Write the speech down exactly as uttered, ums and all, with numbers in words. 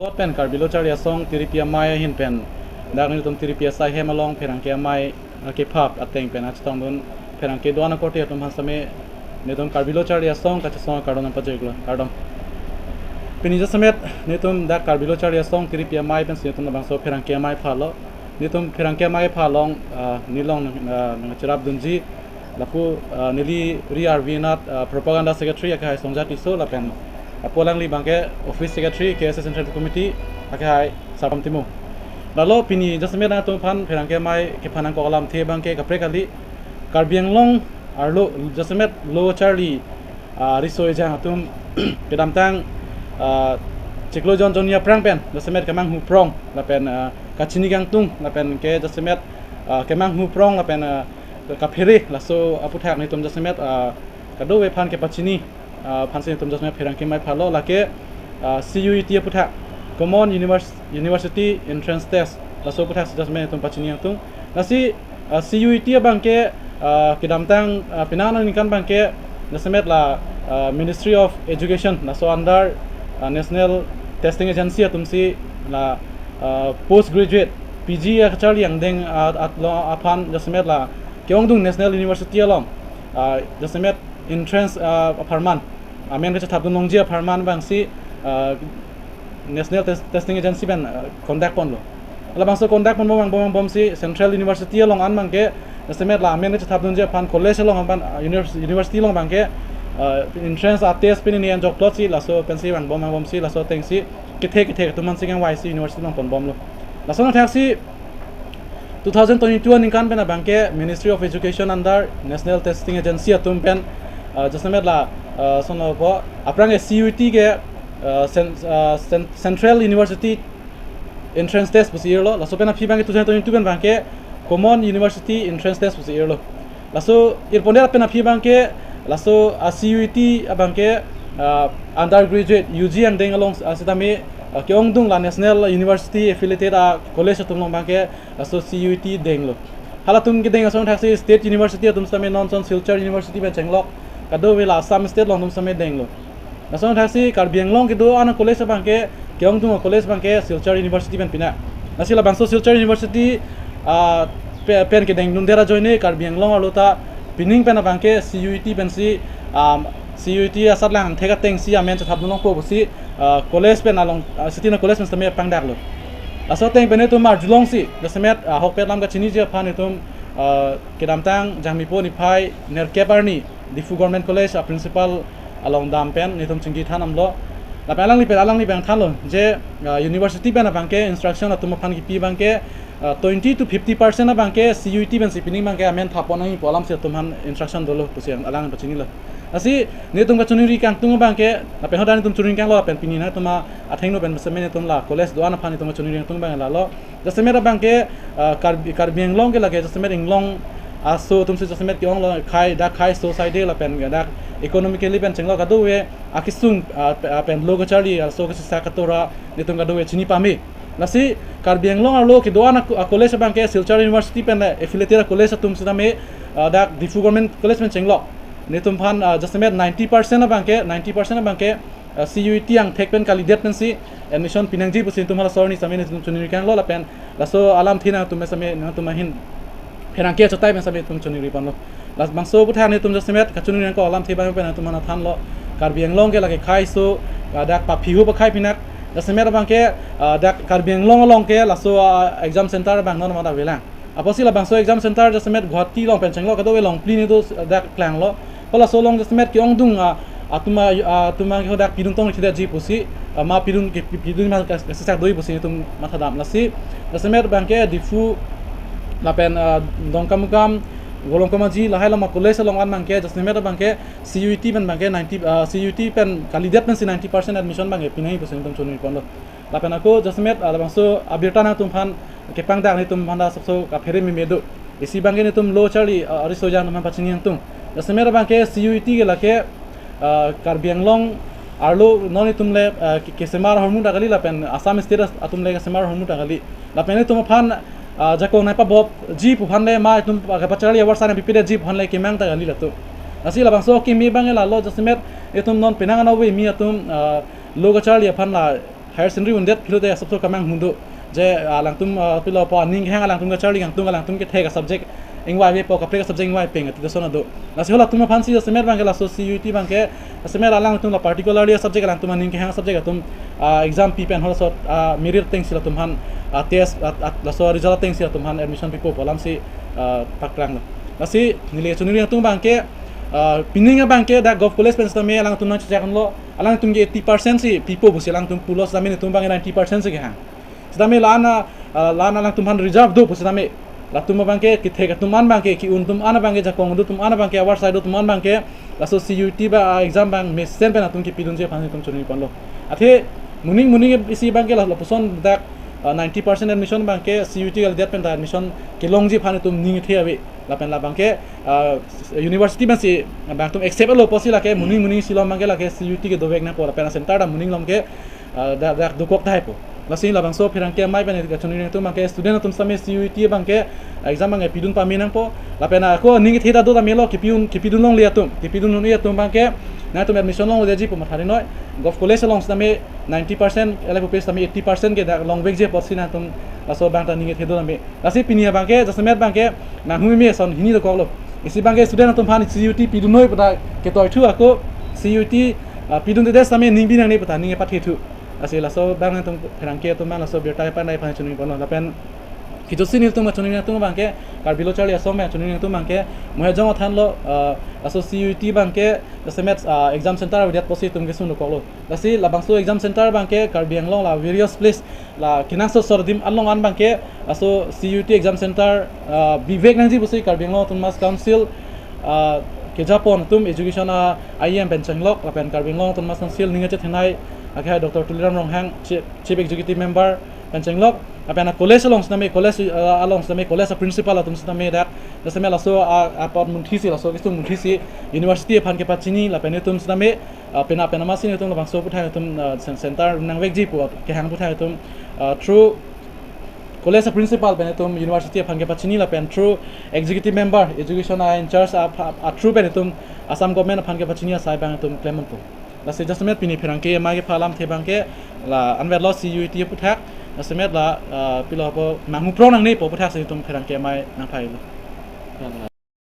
Kot pen Karbi Lo Charli Asong Tiripi Amei ahin pen dak nelitum Tiripi asai hem along pherangke amei, ah, kephap ateng pen kachetongdun pherangke do-an akorte atum aphan sitame nelitum Karbi Lo Charli Asong kachesong akardom nangpajirlo, kardom. Pini jasemet nelitum dak Karbi Lo Charli Asong Tiripi Amei pensi nelitum labangso pherangke amei phalo. Nelitum pherangke amei phalong, ah, nelilong nang, ah, nangcherapdunji lapu, ah, neli Ri Arvi Anath, ah, Propaganda Secretary akehai Songjat Tisso lapen apo alangli abangke Office Secretary K S A Central Committee akehai Sarpam Timung. Lalo pini jasemet nangtumphan pherangke amei kephan nangkok alamthe abangke kaprek kali. Karbi Anglong arlo jasemet Lo Charli, ah, riso ejang atum kedamtang, ah, chiklo jon jonni aphrang pen jasemet kemanghu prong lapen, ah, kachini kangtung lapen ke jasemet, ah, kemanghu prong lapen, ah, kaphere laso aputhak nelitum jasemet, ah, kadokave aphan kepachini, ah, aphansi nelitum jasemet pherangke amei phalo. Lake, ah, C U E T aputhak, Common Univers-, University Entrance Test, laso aputhak si jasemet nelitum pachini kangtung. Lasi, ah, C U E T abangke, ah, kedamtang, ah, penang aningkan abangke jasemet la, ah, Ministry of Education laso under, ah, National Testing Agency atumsi la, ah, post graduate P G akacharli angdeng, ah, atlo aphan jasemet la ke-ongdung National University along, ah, jasemet entrance, ah, apharman, amen kachethapdun longji apharman abangsi, ah, National Test-, Testing Agency pen, ah, conduct ponlo. Labangso conduct ponbom angbong angbomsi Central University along an abangke jasemet la amen kachethapdunji aphan college along aphan, ah, univers-, university along abangke, ah, entrance a test pini ni anjok plotsi laso pensi angbong angbomsi laso atengsi kethe kethe atum aphansi kangvaisi university along ponbomlo. Laso athaksi two thousand twenty-two aningkan pen abangke Ministry of Education under National Testing Agency atum pen, ah, jasemet la, ah, sono po aphrang C U E T ke, ah, cen-, ah, cen-, Central University Entrance Test pusi irlo. Laso pen aphi abangke two thousand twenty-two pen abangke Common University Entrance Test pusi irlo. Laso irpondet pen aphi abangke laso a C U E T abangke, ah, undergraduate U G angdeng along, ah, sitame, ah, ke-ongdung la National University affiliated a college atum along abangke laso C U E T denglo. Halatum kedeng ason thaksi State University atum sitame non son Silchar University pen chenglok, kadokave la Assam State along atum sitame denglo. Lason thaksi Karbi Anglong kedo-an a college abangke, ke-ongdung a college abangke Silchar University pen pina. Lasi labangso Silchar University, ah, pe-, pen kedengdundet ajoine Karbi Anglong arlo ta pining pen abangke C U E T pensi, ah, C U E T asatlang thek atengsi amen chethapdun longpo pusi, ah, college pen along, ah, sitame college pen sitame pangdaklo. Laso ateng pen itum arjulongsi jasemet, ah, ahokpet alam kachiniji aphan itum, ah, kedamtang Jangmipo niphai nerkep arni Diphu Government College a principal along dam pen nelitum chingki than damlo. Lapen alangli pen, alangli pen thanlo je, ah, university pen abangke instruction atum aphan kipi abangke, ah, twenty to fifty percent abangke C U E T pensi pining abangke amen thap pon nangji pu alamsi atum aphan instruction dolo pusi alang pachinilo. Lasi nelitum kachiningri kangtung abangke, lapen hadak nelitum chiningri kanglo lapen pini nangtum athengno pen sitame nelitum la college do-an aphan nelitum kachiningri kangtung abang lalo. Jasemet abangke, ah, Karbi, Karbi Anglong ke lake jasemet inglong aso atumsi jasemet ke-onglo, khei, dak khei aso saide lapen dak economically pen chenglok kadokave akesung, ah, pe-, ah, pen lo kacharli aso kachesa katora nelitum kadokave chini pame. Lasi Karbi Anglong arlo kedo-an a, a college abangke Silchar University pen affiliated a college atum sitame, ah, dak Diphu Government College pen chenglok. Nelitum aphan, ah, jasemet ninety percent abangke, ninety percent abangke, ah, C U E T angthek pen kalidet pensi admission pinangji pusi nelitum hala sorni sitame nelitum chiningri kanglo lapen laso alamthe nangtum sitame nangtum ahin pherangke achotai pen sitame nelitum chiningri ponlo. Labangso aputhak nelitum jasemet kachiningri kangkok alamthe abang pen nangtum aphan thanlo. Karbi Anglong ke lake khei aso, ah, dak paphihu pakhei pinak. Jasemet abangke, ah, dak Karbi Anglong along ke laso, ah, exam center abang non mada avelang. Apotsi labangso exam center jasemet Guwahati along pen chenglok kadokave along phli ni do, ah, dak klanglo. Hala laso along jasemet ke-ongdung, ah, atum a, ah, atum abangke hadak pidun tong thidetji pusi, ah, ma pidun ke pi-, pidun ma kas-, kasesak doi pusi nelitum mathadam. Lasi jasemet abangke Diphu lapen, ah, Dongkamukam, Golongkomaji lahai lama college along an abangke jasemet abangke C U E T pen abangke ninety, ah, C U E T pen kalidet pensi ninety percent admission abangke pinangji pusi nelitum chiningri ponlo. Lapen ako jasemet, ah, labangso abirta nangtum aphan kepangdak nelitum aphan ta sokso kaphere meme do. Isi abangke nelitum Lo Charli, ah, ariso ejang atum aphan pachini kangtung. Jasemet abangke C U E T ke lake, ah, Karbi Anglong arlo non itum le, ah, ke-, kesemar ahormu ta kali lapen Assam State as-, atum le kesemar ahormu ta kali. Lapen itum aphan, ah, jakong nangpabop ji pu aphan le ma itum, ah, kepacharli awar sa nangpipedetji pu aphan le kemang ta kali latum. Lasi labangso keme abang lalo jasemet itum non penang anove mi atum, ah, lo kacharli aphan la higher secondary undet philo te asapso kamanghu do. Je alangtum, ah, pilo po aning kehang alangtum kacharli kangtung alangtum kethek a-subject ingvaivepo, kaprek a-subject ingvai peng ati do ason do. Lasi halatum aphansi jasemet abangke laso C U E T abangke jasemet alangtum la particularly subject alangtum aning kehang subject atum, ah, exam pi pen halaso, ah, merit atengsi latum aphan, ah, test, ah, ah, laso result atengsi latum aphan admission pipo pu alamsi, ah, pakrang lo. Lasi neli kachiningri atum abangke, ah, pining abangke dak Govt College pen sitame alangtum nangchechak lo, alangtum ke eighty percent si pipo pusi alangtum pulo sitame netum abangke ninety percent si kehang. Sitame la-an, ah, la-an alangtum aphan reserve do pu sitame. Latum abangke kethek atum an abangke, ki-un atum an abangke, jakong do atum an abangke, avar sai do atum an abangke, laso C U E T ba, ah, exam abang mesen pen atum kipidunji aphan netum chiningri ponlo. Athe moning moning isi abangke la lapuson dak, ah, ninety percent admission abangke C U E T kalidet pen ta admission kelongji aphan netum ning kethe ave. Lapen labangke, ah, university pensi abangtum accept lo pusi lake moning moning isi along abangke lake C U E T kedovek nangpo, lapen center ta moning along ke, ah, dak, dak dokok tahai po. Lasi labangso pherangke amei pen kachiningri atum abangke student atum sitame C U E T abangke exam abangke pidun pame nangpo. Lapen ako ning kethe ta do tame lo, kipidun, kipidun longle atum, kipidun un-e atum abangke nangtum admission longleji pu mathari noi. Govt College along sitame ninety percent, ele pupe sitame eighty percent ke dak longvekji apotsi nangtum laso abang ta ning kethe do tame. Lasi pini abangke jasemet abangke nanghu meme ason hini dokok lo. Isi abangke student atum aphan C U E T pidun noi pu ta ketoi thu ako C U E T, ah, pidunde sitame ning bi nangne pu ta ning epathe thu. Lasi laso abang nangtum pherangke atum abang laso birta epandai aphan chiningri ponlo. Lapen kejutsi nelitum chiningri atum abangke, Karbi Lo Charli Asong pen chiningri atum abangke, mo hejong athan lo, ah, laso C U E T abangke jasemet, ah, exam center avedet pusi itum kesung dokok lo. Lasi labangso exam center abangke Karbi Anglong la various place la kenangsot sor adim along an abangke laso C U E T exam center, ah, bivek nangji pusi Karbi Anglong Autonomous Council, ah, kejapon atum education a-E M pen chenglok, lapen Karbi Anglong Autonomous Council ning kachethenei akehai Doctor Tuliram Ronghang, Chief, Chief Executive Member pen chenglok, lapen a-college along sitame, college, ah, along sitame, college a-principal atum sitame dak, jasemet laso a, apot munthisi, laso kesung munthisi university aphan kepachini, lapen itum sitame, ah, pena pena masi netum labangso aputhak itum, ah, cen-, center nangvekji pu kehang aputhak itum, ah, through college a-principal pen itum university aphan kepachini lapen through executive member, education a-in-charge a, a, a-through pen itum Assam government aphan kepachini asai abang itum klem ponpo. Lasi jasemet pini pherangke amei kepha alamthe abangke la anvet lo C U E T aputhak, jasemet la, ah, pilo po nanghu prong nangne pu aputhak si itum pherangke amei nangphailo.